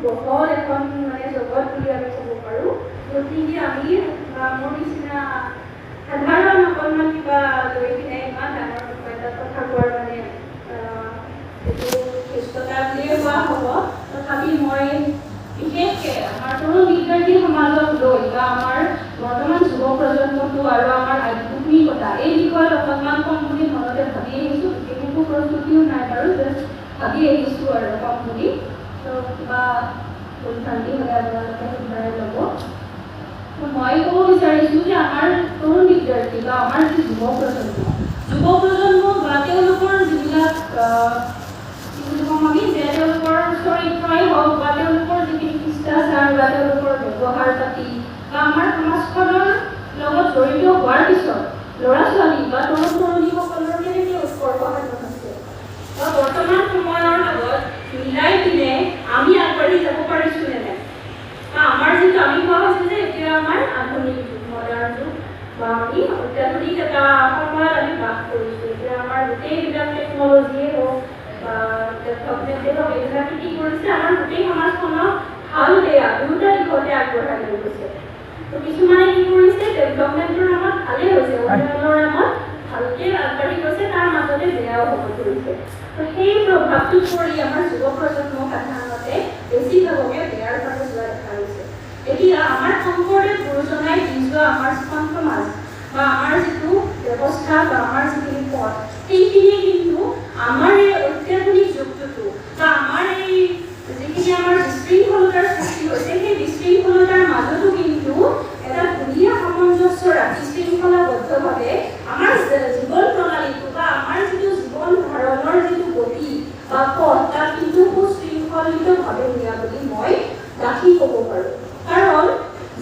বহল এখন মানে জগত বুলি আমি ক'ব পাৰোঁ, য'ত নেকি আমি বা মোৰ নিচিনা সাধাৰণ অকণমান কিবা লৈ কিনে ইমান ডাঙৰ বিষয় এটাত কথা কোৱাৰ মানে এইটো ধৃষ্টতা বুলিয়ে কোৱা হ'ব। তথাপি মই বিশেষকৈ আমাৰ তৰুণ বিদ্যাৰ্থী সমাজক লৈ বা আমাৰ বৰ্তমান যুৱ প্ৰজন্মটো আৰু আমাৰ আধ্যাত্মিকতা এই বিষয়ত অকণমান ক'ম বুলি মনতে ভাবি আহিছোঁ। বিশেষ একো প্ৰস্তুতিও নাই বাৰু, জাষ্ট ভাবি আহিছোঁ আৰু ক'ম বুলি। ত' কিবা ভুল ভ্ৰান্তি হ'লে আপোনালোকে শুধৰাই ল'ব। মই ক'ব বিচাৰিছোঁ যে আমাৰ তৰুণ বিদ্যাৰ্থী বা আমাৰ যি যুৱ প্ৰজন্ম বা তেওঁলোকৰ যিবিলাক, কি বুলি ক'ম আমি, যে তেওঁলোকৰ চৰিত্ৰই হওক বা তেওঁলোকৰ যিখিনি শিষ্টাচাৰ বা তেওঁলোকৰ ব্যৱহাৰ পাতি বা আমাৰ সমাজখনৰ লগত জড়িত হোৱাৰ পিছত ল'ৰা ছোৱালী বা তৰুণ তৰুণীসকলৰ কেনেকৈ উৎকৰ্ষ সাধন হৈছে বা বৰ্তমান সময়ৰ লগত মিলাই পিনে আমি আগবাঢ়ি যাব পাৰিছোঁ নে নাই, বা আমাৰ যিটো আমি কোৱা হৈছে যে এতিয়া আমাৰ আধুনিক যুগ, মডাৰ্ণ যুগ বা আমি অত্যাধুনিক এটা সময়ত আমি বাস কৰিছোঁ। এতিয়া আমাৰ গোটেইবিলাক টেকন'লজিয়ে হওক বা ডেভেলপমেণ্টেই হওক, এইবিলাকে কি কৰিছে, আমাৰ গোটেই সমাজখনক ভাল বেয়া দুয়োটা দিশতে আগবঢ়াই লৈ গৈছে। তো কিছুমানে কি কৰিছে, ডেভেলপমেণ্টৰ নামত ভালেই হৈছে, উন্নয়নৰ নামত ভালকে আগবাঢ়ি গৈছে, তাৰ মাজতে বেয়াও হ'ব ধৰিছে। তো সেই প্ৰভাৱটোত পৰি আমাৰ যুৱ প্ৰজন্ম সাধাৰণতে বেছিভাগকে বেয়াৰ ফালে যোৱা দেখা গৈছে। এতিয়া আমাৰ শংকৰদেৱ গুৰুজনাই দি যোৱা আমাৰ যিখন সমাজ বা আমাৰ যিটো ব্যৱস্থা বা আমাৰ যিখিনি পথ, সেইখিনিয়ে কিন্তু আমাৰ এই অত্যাধুনিক যুগটোতো বা আমাৰ এই যিখিনি আমাৰ বিশৃংখলতাৰ সৃষ্টি হৈছে, সেই বিশৃংখলতাৰ মাজতো কিন্তু এটা ধুনীয়া সামঞ্জস্য ৰাখি শৃংখলাবদ্ধভাৱে আমাৰ জীৱন প্ৰণালীটো বা আমাৰ যিটো জীৱন ধাৰণৰ যিটো গতি বা পথ, তাক কিন্তু সুশৃংখলিতভাৱে নিয়া বুলি মই ডাঠি ক'ব পাৰোঁ। কাৰণ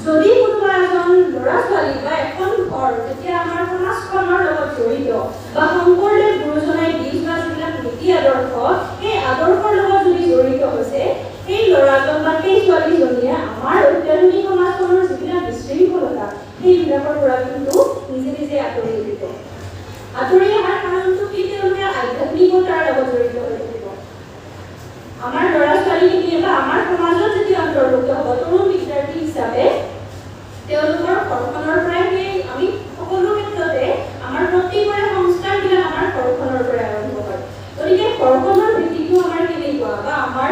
যদি কোনোবা এজন ল'ৰা ছোৱালী বা এখন ঘৰ যেতিয়া আমাৰ সমাজখনৰ লগত জড়িত বা শংকৰদেৱ গুৰুজনাই দি যোৱা যিবিলাক নীতি আদৰ্শ, সেই আদৰ্শৰ লগত যদি জড়িত হৈছে, সেই ল'ৰাজন বা সেই ছোৱালীজনীয়ে আমাৰ অত্যাধুনিক সমাজখনৰ যিবিলাক বিশৃংখলতা, সেইবিলাকৰ পৰা কিন্তু নিজে নিজে আঁতৰি আহিব। আঁতৰি অহাৰ কাৰণটো কি? তেওঁলোকে আধ্যাত্মিকতাৰ লগত জড়িত হৈ থাকিব। আমাৰ ল'ৰা ছোৱালীখিনিয়ে বা আমাৰ সমাজত যেতিয়া অন্তৰ্ভুক্ত হ'ব তৰুণ বিদ্যাৰ্থী হিচাপে, তেওঁলোকৰ ঘৰখনৰ পৰাই সেই আমি সকলো ক্ষেত্ৰতে আমাৰ প্ৰত্যেকৰে সংস্কাৰবিলাক আমাৰ ঘৰখনৰ পৰাই আৰম্ভ হয়। গতিকে ঘৰখনৰ ভেটিটো আমাৰ কেনেকুৱা বা আমাৰ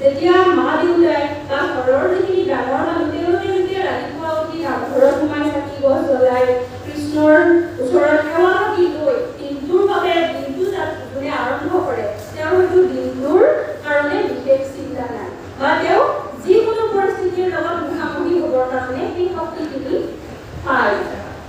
যেতিয়া মা দেউতাই বা ঘৰৰ যিখিনি ডাঙৰ মানুহ, তেওঁলোকে যেতিয়া ৰাতিপুৱা উঠি নামঘৰত সোমাই চাকি গছ জ্বলাই কৃষ্ণৰ ওচৰত সেৱা ভাগি লৈ দিনটোৰ বাবে, দিনটো যাত যোনে আৰম্ভ কৰে, তেওঁৰ হয়তো দিনটোৰ কাৰণে বিশেষ চিন্তা নাই বা তেওঁ যিকোনো পৰিস্থিতিৰ লগত মুখামুখি হ'বৰ কাৰণে সেই শক্তিখিনি পায়।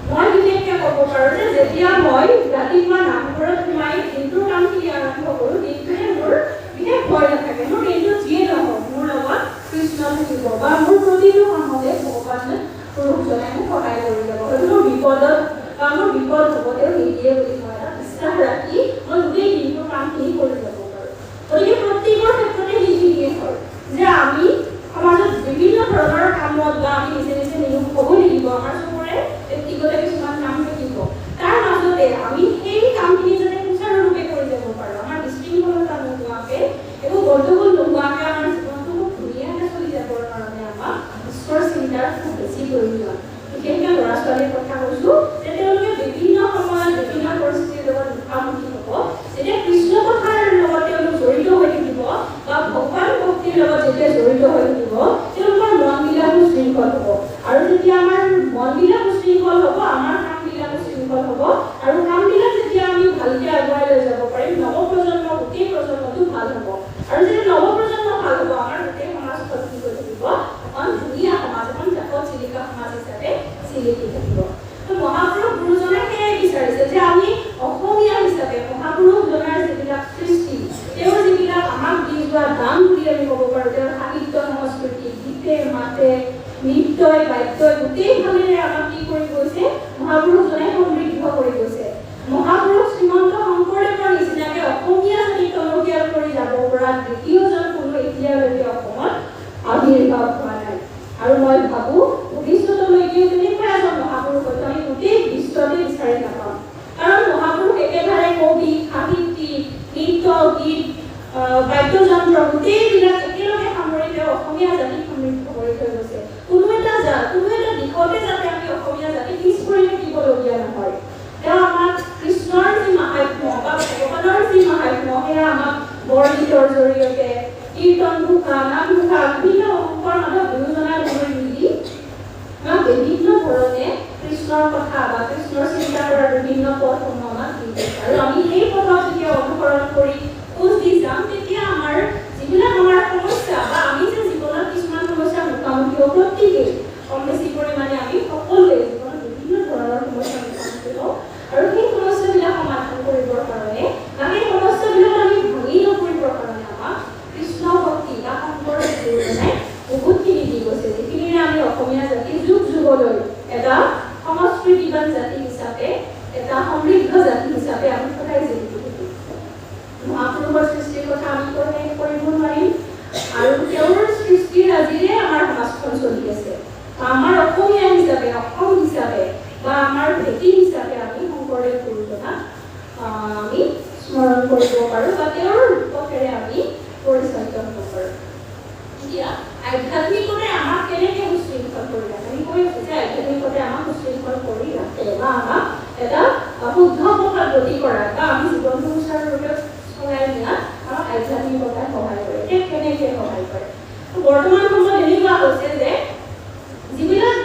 মই বিশেষকৈ ক'ব পাৰোঁ যে যেতিয়া মই ৰাতিপুৱা নামঘৰত সোমাই দিনটোৰ কামখিনি আৰম্ভ কৰোঁ, দিনটোৰে মোৰ বিশেষ ভয় নাথাকে। মোৰ দিনটোত যিয়ে নহওক, মোৰ লগত কৃষ্ণ থাকিব বা মোৰ প্ৰতিটো কামতে ভগৱান পুৰুষজনে মোক সহায় কৰি যাব। হয়তো মোৰ বিপদত বা মোৰ বিপদ হ'ব তেওঁ নিদিয়ে বুলি মই এটা বিশ্বাস ৰাখি মই গোটেই দিনটোৰ কামখিনি কৰি যাব পাৰোঁ। গতিকে প্ৰত্যেকৰ ক্ষেত্ৰতে সেইখিনিয়ে হয় যে আমি সমাজত বিভিন্ন ধৰণৰ কামত বা আমি নিজে নিজে নিয়োগ হ'ব লাগিব, আমাৰ চবৰে ব্যক্তিগত কিছুমান কাম থাকিব। তাৰ মাজতে আমি সেই কামখিনি যাতে সুচাৰুৰূপে কৰি যাব পাৰোঁ, আমাৰ বিশৃংখলতা নোহোৱাকৈ, একো গণ্ডগোল নোহোৱাকৈ আমাৰ জীৱনটো খুব ধুনীয়াকৈ চলি যাবৰ কাৰণে আমাক ঈশ্বৰ চিন্তাৰ খুব বেছি প্ৰয়োজন। বিশেষকৈ ল'ৰা ছোৱালীৰ কথা কৈছোঁ যে তেওঁলোকে বিভিন্ন সময়ত বিভিন্ন পৰিস্থিতিৰ লগত মুখামুখি হ'ব। যেতিয়া কৃষ্ণ কথাৰ লগত তেওঁলোক জড়িত হৈ থাকিব বা ভগৱান ভক্তিৰ লগত যেতিয়া জড়িত হৈ থাকিব, তেওঁলোকৰ মনবিলাক সুশৃংখল হ'ব। আৰু যেতিয়া আমাৰ মনবিলাক সুশৃংখল হ'ব, আমাৰ কামবিলাকো শৃংখল হ'ব। আৰু কামবিলাক যেতিয়া আমি ভালকৈ আগুৱাই লৈ যাব পাৰিম, নৱপ্ৰজন্ম, গোটেই প্ৰজন্মটো ভাল হ'ব। আৰু যেতিয়া নৱপ্ৰজন্ম ভাল হ'ব, আমাৰ গোটেই সমাজখন কি হৈ থাকিব? এখন ধুনীয়া সমাজ, এখন জাকত জিলিকা সমাজ হিচাপে জিলিকি থাকিব। তো মহাপুৰুষ গুৰুজনাই সেয়াই বিচাৰিছে যে আমি অসমীয়া হিচাপে মহাপুৰুষজনাৰ যিবিলাক সৃষ্টি, তেওঁৰ যিবিলাক আমাক দি যোৱা দান বুলি আমি ক'ব পাৰোঁ, তেওঁৰ সাহিত্য, সংস্কৃতি, গীতে মাতে, নৃত্যই বাদ্যই গোটেইফালেৰে আমাক কি কৰি গৈছে, মহাপুৰুষজনে সমৃদ্ধ কৰি গৈছে। মহাপুৰুষ শ্ৰীমন্ত শংকৰদেৱৰ নিচিনাকে অসমীয়া জাতি টনকিয়াল কৰি যাব পৰা দ্বিতীয়জন কোনো এতিয়ালৈকে অসমত আৱিৰ্ভাৱ হোৱা নাই। আৰু মই ভাবোঁ, ভৱিষ্যতলৈকেও তেনেকুৱা এজন মহাপুৰুষ হয়তো আমি গোটেই বিশ্বতে বিচাৰি নাপাম। কাৰণ মহাপুৰুষ একেধাৰে কবি, সাহিত্যিক, নৃত্য গীত, বাদ্যযন্ত্ৰ গোটেইবিলাক একেলগে সামৰি তেওঁ অসমীয়া নামঘোষা, বিভিন্ন শংকৰ মাধৱ দুয়োজনাৰ মিলি আমাক বিভিন্ন ধৰণে কৃষ্ণৰ কথা বা কৃষ্ণৰ চিন্তা কৰাৰ বিভিন্ন পথসমূহ আমাক দি গৈছে। আৰু আমি সেই পথত যেতিয়া অনুসৰণ কৰি খোজ দি যাম, তেতিয়া আমাৰ যিবিলাক আমাৰ সমস্যা বা আমি যে জীৱনত কিছুমান সমস্যাৰ মুখামুখি হওঁ, প্ৰত্যেকেই কম বেছি পৰিমাণে আমি সকলোৱে জীৱনত বিভিন্ন ধৰণৰ সমস্যাৰ মুখামুখি হওঁ, আৰু সেই সমস্যাবিলাক সমাধান কৰিবৰ কাৰণে বা সেই সমস্যাবিলাক আমি ভাঙি নপৰিবৰ কাৰণে আমাক কৃষ্ণ ভক্তি বা শংকৰদেৱ গুৰুজনাই বহুতখিনি দি গৈছে, যিখিনিৰে আমি অসমীয়া জাতি যুগ যুগলৈ এটা সংস্কৃতিবান জাতি হিচাপে, এটা সমৃদ্ধ জাতি হিচাপে আমি সদায় জিলিকি থাকিম। মহাপুৰুষৰ সৃষ্টিৰ কথা আমি কৈ শেষ কৰিব নোৱাৰিম আৰু তেওঁৰ সৃষ্টিৰ আজিৰে আমাৰ সমাজখন চলি আছে। বা আমাৰ অসমীয়া হিচাপে, অসম হিচাপে বা আমাৰ ভেটি হিচাপে আমি শংকৰদেৱ গুৰুজনাক আমি স্মৰণ কৰিব পাৰোঁ বা তেওঁৰ পথেৰে আমি পৰিচালিত হ'ব পাৰোঁ। এতিয়া আধ্যাত্মিকতাই আমাক কেনেকৈ সুশৃংখল কৰি ৰাখে? আমি কৈ আছোঁ যে আধ্যাত্মিকতাই আমাক সুশৃংখল কৰি ৰাখে বা আমাক এটা শুদ্ধ পথত গতি কৰাত বা আমি জীৱনটো সুচাৰুৰূপে চলাই নিয়াত আমাক আধ্যাত্মিকতাই সহায় কৰে। এতিয়া কেনেকৈ সহায় কৰে? বৰ্তমান সময়ত এনেকুৱা হৈছে যে যিবিলাক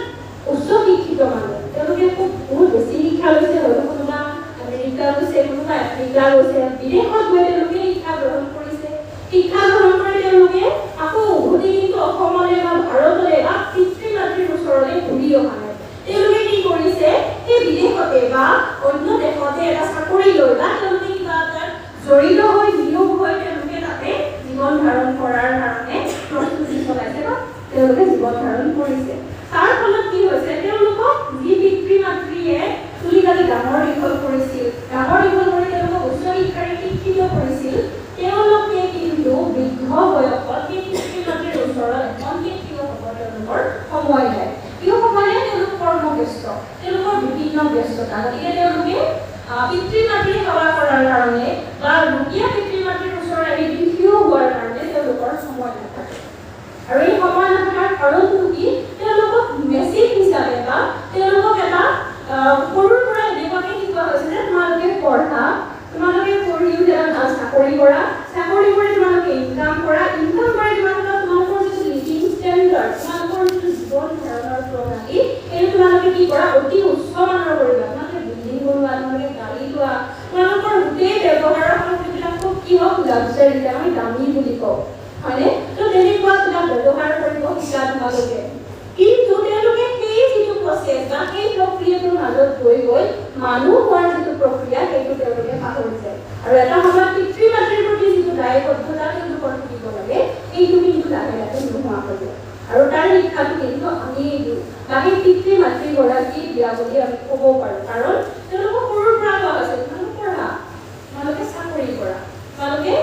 উচ্চ শিক্ষিত মানুহ, তেওঁলোকে খুব বহুত বেছি শিক্ষা লৈছে, হয়তো কোনোবা আমেৰিকা গৈছে, কোনোবা আফ্ৰিকা গৈছে, বিদেশত গৈ তেওঁলোকে শিক্ষা গ্ৰহণ কৰিছে। শিক্ষা গ্ৰহণ কৰি তেওঁলোকে আকৌ উভতি কিন্তু অসমলৈ বা ভাৰতলৈ বা পিতৃ মাতৃৰ ওচৰলৈ ঘূৰি অহা নাই। তেওঁলোকে কি কৰিছে? সেই বিদেশতে বা অন্য দেশতে এটা চাকৰি লৈ বা তেওঁলোকে কিবা এটাত জড়িত হৈ, নিয়োগ হৈ তেওঁলোকে তাতে জীৱন ধাৰণ কৰাৰ কাৰণে প্ৰস্তুতি চলাইছে বা তেওঁলোকে জীৱন ধাৰণ কৰিছে। তাৰ ফলত কি হৈছে? তেওঁলোকক যি পিতৃ মাতৃয়ে তুলি তালি ডাঙৰ দীঘল কৰিছিল, ডাঙৰ দীঘল কৰি তেওঁলোকক উচ্চ শিক্ষাৰে শিক্ষিত কৰিছিল, তেওঁলোকে কিন্তু বৃদ্ধ বয়সত সেই পিতৃ মাতৃৰ ওচৰত এখনকে থিয় হ'ব তেওঁলোকৰ সময় নাই। কিয় সময় নাই? তেওঁলোক কৰ্মব্যস্ত, তেওঁলোকৰ বিভিন্ন ব্যস্ততা। গতিকে তেওঁলোকে পিতৃ মাতৃৰ সেৱা কৰাৰ কাৰণে বা ৰুগীয়া পিতৃ মাতৃৰ ওচৰত আহি থিয় হোৱাৰ কাৰণে তেওঁলোকৰ সময় নাথাকে। আৰু এই সময় নথকাৰ কাৰণটো কি? তেওঁলোকক মেচিন হিচাপে বা তেওঁলোকক এটা সৰুৰ পৰা এনেকুৱাকে শিকোৱা হৈছে যে তোমালোকে পঢ়া, তোমালোকে পঢ়িও এটা ভাল চাকৰি কৰা, চাকৰি কৰি তোমালোকে ইনকাম কৰা, ইনকাম কৰি তোমালোকৰ যিটো লিভিং ষ্টেণ্ডাৰ্ড, তোমালোকৰ যিটো জীৱন ধাৰণৰ প্ৰণালী, সেইটো তোমালোকে কি কৰা, অতি উচ্চ মানৰ কৰিবা। তোমালোকে বিল্ডিং বনোৱা, তোমালোকে গাড়ী লোৱা, তোমালোকৰ গোটেই ব্যৱহাৰৰ সামগ্ৰীবিলাক খুব কি হওক, লাক্সাৰী, আমি দামী বুলি কওঁ, হয়নে? তো তেনেকুৱাবিলাক ব্যৱহাৰ কৰিব শিকা তোমালোকে। কিন্তু তেওঁলোকে সেই যিটো প্ৰচেছ বা সেই প্ৰক্ৰিয়াটোৰ মাজত গৈ গৈ মানুহ হোৱাৰ যিটো প্ৰক্ৰিয়া, সেইটো তেওঁলোকে পাহৰি যায়। আৰু এটা সময়ত পিতৃ মাতৃৰ প্ৰতি যিটো দায়বদ্ধতা তেওঁলোকৰ থাকিব লাগে, সেইটো কিন্তু লাহে লাহে নোহোৱা হৈ যায়। আৰু তাৰ শিক্ষাটো কিন্তু আমিয়েই দিওঁ বা সেই পিতৃ মাতৃগৰাকীয়ে দিয়া বুলি আমি ক'ব পাৰোঁ। কাৰণ তেওঁলোকক সৰুৰ পৰা কোৱা হৈছে, তোমালোক পঢ়া, তোমালোকে চাকৰি কৰা, তোমালোকে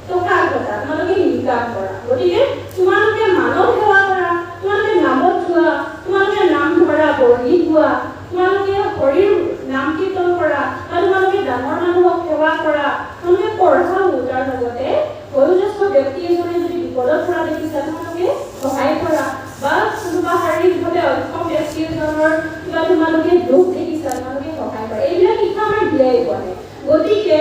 টকা ঘটা, তোমালোকে ইনকাম কৰা, গতিকে তোমালোকে মানৱ সেৱা কৰা, তোমালোকে নামত যোৱা, তোমালোকে নাম ধৰা, বৰগীত গোৱা, তোমালোকে হৰিৰ নাম কীৰ্তন কৰা বা তোমালোকে ডাঙৰ মানুহক সেৱা কৰা, তোমালোকে পঢ়াও, তাৰ লগতে বয়োজ্যেষ্ঠ ব্যক্তি এজনে যদি বিপদত পৰা দেখিছা, তোমালোকে সহায় কৰা বা কোনোবা শাৰীৰিকভাৱে অক্ষম ব্যক্তি এজনৰ কিবা তোমালোকে দুখ দেখিছা, তোমালোকে সহায় কৰা। এইবিলাক শিক্ষা আমাৰ দিয়াই পোৱা নাই। গতিকে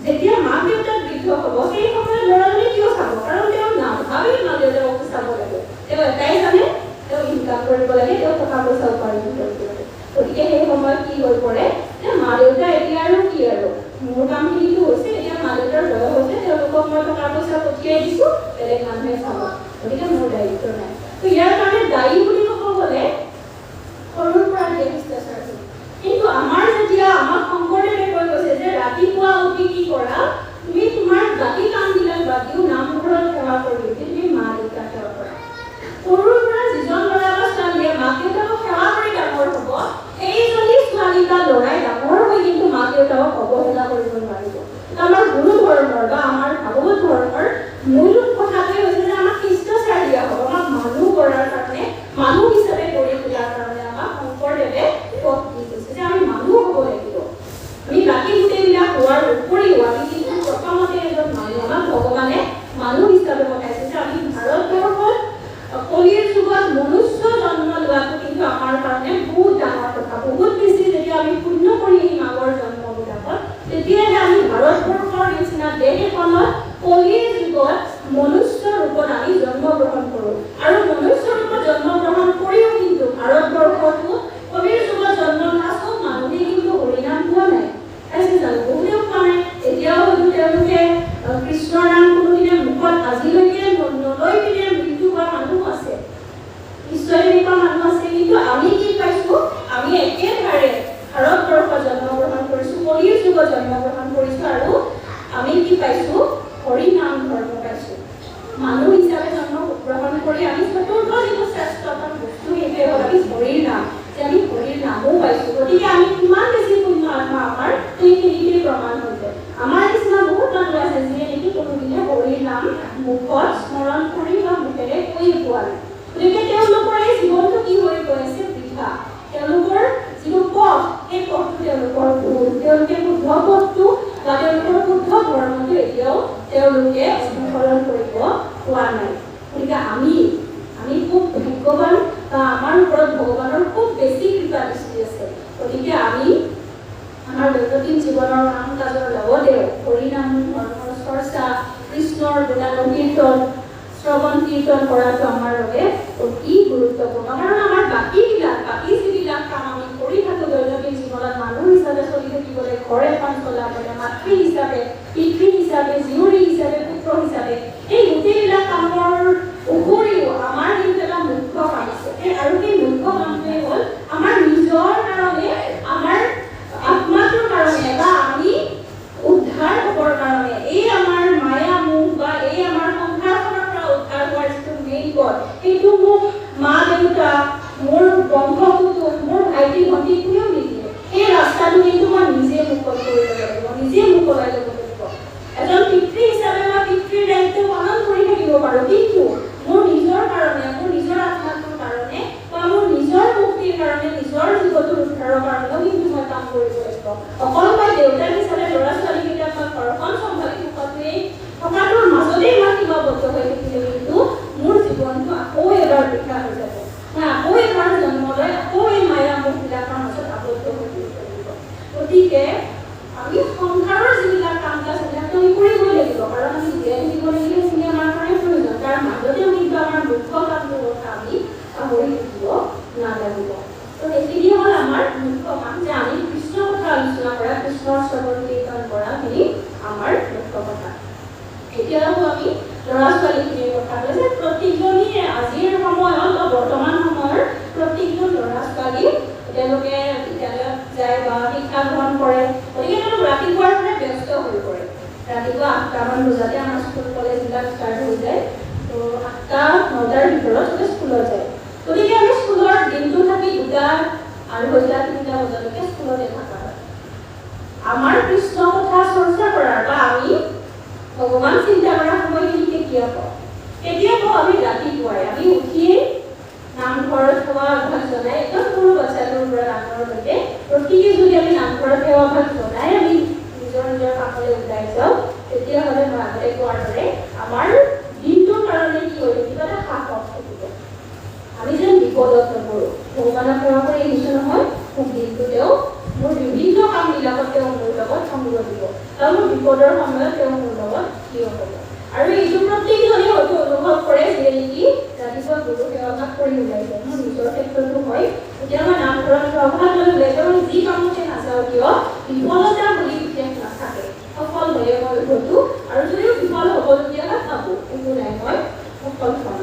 যেতিয়া মাক দেউতাক বৃদ্ধ হ'ব, সেই সময়ত ল'ৰাজনে কিয় চাব? কাৰণ তেওঁ নাভাবেই মাক দেউতাকক চাব লাগে। তেওঁ এটাই জানে, তেওঁ ইনকাম কৰিব লাগে, তেওঁ টকা পইচা উপাৰ্জন কৰিব লাগে। গতিকে সেই সময়ত কি হৈ পৰে যে মা দেউতা এতিয়া আৰু কি আৰু, মোৰ কামখিনিতো হৈছে, এতিয়া মা দেউতাৰ বয়স হৈছে, তেওঁলোকক মই টকা পইচা পঠিয়াই দিছোঁ, বেলেগ মানুহে চাব, গতিকে মোৰ দায়িত্ব নাই। তো ইয়াৰ কাৰণে দায়ী বুলি ক'ব গ'লে সৰুৰ পৰা দিয়া শিষ্টাচাৰটো। কিন্তু আমাৰ যেতিয়া আমাক শংকৰদেৱে কৈ গৈছে যে ৰাতিপুৱা উঠি কি কৰা, তুমি তোমাৰ বাকী কামবিলাক বাদ দিও নামঘৰত সেৱা কৰি উঠি তুমি মা দেউতাক সেৱা কৰা। সৰুৰ পৰা যিজন ল'ৰা বা ছোৱালীয়ে মাক দেউতাকক সেৱা কৰি ডাঙৰ হ'ব, সেইজনী ছোৱালী বা ল'ৰাই ডাঙৰ হৈ কিন্তু মাক দেউতাকক অৱহেলা কৰিব নোৱাৰিব। আমাৰ গুৰু ধৰ্মৰ বা আমাৰ ভাগৱত ধৰ্মৰ মূল কথাটোৱে হৈছে যে আমাক শিষ্টাচাৰ দিয়া হ'ব, আমাক মানুহ কৰাৰ কাৰণে, মানুহ কৰি আমি চতুৰ্থ যিটো শ্ৰেষ্ঠতম বস্তু, সেইটোৱে হ'ল আমি হৰিৰ নাম, যে আমি হৰিৰ নামো পাইছোঁ। গতিকে আমি কিমান বেছি পুণ্য আত্মা, আমাৰ সেইখিনিতেই প্ৰমাণ হৈ যায়। আমাৰ নিচিনা বহুত মানুহ আছে যিয়ে নেকি কোনোদিনে হৰিৰ নাম মুখত স্মৰণ কৰি বা মুখেৰে কৈয়ে পোৱা নাই। গতিকে তেওঁলোকৰ এই জীৱনটো কি হৈ গৈ আছে? বৃথা। তেওঁলোকৰ যিটো পথ, সেই পথটো তেওঁলোকৰ ভুল। তেওঁলোকে শুদ্ধ পথটো বা তেওঁলোকৰ শুদ্ধ ধৰ্মটো এতিয়াও তেওঁলোকে অনুসৰণ কৰিব পোৱা নাই। গতিকে আমি আমি খুব ভাগ্যৱান বা আমাৰ ওপৰত ভগৱানৰ খুব বেছি কৃপা দৃষ্টি আছে। গতিকে আমি আমাৰ দৈনন্দিন জীৱনৰ কাম কাজৰ লগতেও হৰিনাম ধৰ্মৰ চৰ্চা, কৃষ্ণৰ গুণানুকীৰ্তন, শ্ৰৱণ কীৰ্তন কৰাটো আমাৰ বাবে অতি গুৰুত্বপূৰ্ণ। কাৰণ আমাৰ বাকী যিবিলাক কাম আমি কৰি থাকোঁ দৈনন্দিন জীৱনত, মানুহ হিচাপে চলি থাকিবলৈ, ঘৰ এখন চলাবলৈ, মাতৃ হিচাপে, পিতৃ হিচাপে, জীয়ৰী হিচাপে, পুত্ৰ হিচাপে, এই গোটেইবিলাক কামৰ উপৰিও আমাৰ কিন্তু এটা মুখ্য কাম আছে। আৰু সেই মুখ্য কামটোৱে হ'ল আমাৰ নিজৰ কাৰণে, আমাৰ আত্মাটোৰ কাৰণে বা আমি উদ্ধাৰ হ'বৰ কাৰণে, এই আমাৰ মায়া মোহ বা এই আমাৰ সংসাৰখনৰ পৰা উদ্ধাৰ হোৱাৰ যিটো মেইন পথ, সেইটো মোক মা দেউতা, মোৰ বংশ কুটুম, মোৰ ভাইটি ভণ্টি কোনেও নিদিয়ে। সেই ৰাস্তাটো কিন্তু মই নিজে মুকলি কৰি ল'ব লাগিব, নিজে মোকলাই ল'ব লাগিব। এজন পিতৃ হিচাপে মই পিতৃৰ দায়িত্ব পালন কৰি থাকিব পাৰোঁ, কিন্তু মোৰ নিজৰ কাৰণে, মোৰ নিজৰ আত্মাটোৰ কাৰণে বা মোৰ নিজৰ মুক্তিৰ কাৰণে, নিজৰ জীৱটোৰ উদ্ধাৰৰ কাৰণেও কিন্তু মই কাম কৰিব লাগিব। অকল মই দেউতাক হিচাপে ল'ৰা ছোৱালীকেইটাক মই ঘৰখন চম্ভালি থকাটোৰ মাজতেই মই সীমাবদ্ধ হৈ থাকিলে কিন্তু মোৰ জীৱনটো আকৌ এবাৰ বৃথা হৈ যাব। মই আকৌ এবাৰ জন্ম লৈ আকৌ এই মায়া মোহবিলাকৰ মাজত আবদ্ধ হৈ থাকিব লাগিব। গতিকে আমি সংসাৰৰ যিবিলাক কাম কাজ, সেইবিলাকতো আমি কৰিবই লাগিব, কাৰণ আমি জীয়াই থাকিব লাগিলে সেইখিনি আমাৰ কাৰণে প্ৰয়োজন। তাৰ মাজতেও কিন্তু আমাৰ মুখ্য কামটোৰ কথা আমি পাহৰি থাকিব নালাগিব। তো সেইখিনি হ'ল আমাৰ মুখ্য কাম, যে আমি কৃষ্ণ কথা আলোচনা কৰা, কৃষ্ণৰ শ্ৰৱণ কীৰ্তন কৰাখিনি আমাৰ মুখ্য কথা। এতিয়া আহোঁ আমি ল'ৰা ছোৱালীখিনিৰ কথা, যে প্ৰতিজনীয়ে আজিৰ সময়ত বা বৰ্তমান সময়ৰ প্ৰত্যেকজন ল'ৰা ছোৱালী, তেওঁলোকে বিদ্যালয়ত যায় বা শিক্ষা গ্ৰহণ কৰে। গতিকে তেওঁলোক ৰাতিপুৱাৰ পৰাই ব্যস্ত হৈ পৰে। ৰাতিপুৱা 8টামান বজাতে আমাৰ স্কুল কলেজবিলাক ষ্টাৰ্ট হৈ যায়। তো 8টা 9টাৰ ভিতৰত চবে স্কুলত যায়। গতিকে আমি স্কুলৰ দিনটো থাকি 2টা, 2:30, 3টা বজালৈকে স্কুলতে থকা হয়। আমাৰ কৃষ্ণ কথা চৰ্চা কৰাৰ বা আমি ভগৱান চিন্তা কৰা সময়খিনি কেতিয়া পাওঁ? কেতিয়া পাওঁ? আমি ৰাতিপুৱাই আমি উঠিয়েই নামঘৰত সেৱা ভাগ জনাই, একদম সৰু বাচ্ছাটোৰ পৰা ডাঙৰলৈকে প্ৰত্যেকে যদি আমি নামঘৰত সেৱা ভাগ জনাই আমি নিজৰ নিজৰ কামলৈ ওলাই যাওঁ, তেতিয়াহ'লে মই আগতে কোৱাৰ দৰে আমাৰ দিনটোৰ কাৰণে কি হৈ থাকিব? এটা সাহস থাকিব। আমি যেন বিপদত নপৰোঁ। ভগৱানক সেৱা কৰি আহিছোঁ নহয়, মোক দিনটো তেওঁ মোৰ বিভিন্ন কামবিলাকত তেওঁ মোৰ লগত সংগ দিব বা মোৰ বিপদৰ সময়ত তেওঁ মোৰ লগত থিয় হ'ব। আৰু এইটো প্ৰত্যেকজনে হয়তো অনুভৱ কৰে, যিয়ে নেকি ৰাতিপুৱা গুৰু সেৱা ভাগ কৰি ওলাই যায়। মোৰ নিজৰ ক্ষেত্ৰতো হয়। এতিয়া মই নামঘৰত সেৱা ভাগ লৈ ওলাই যাওঁ, মই যি কামতে নাযাওঁ কিয়, বিফলতা বুলি বিশেষ নাথাকে। সফল হৈয়ে মই উভতো। আৰু যদিও বিফল হ'বলগীয়া হয়, ভাবোঁ একো নাই, মই সফল হ'ম।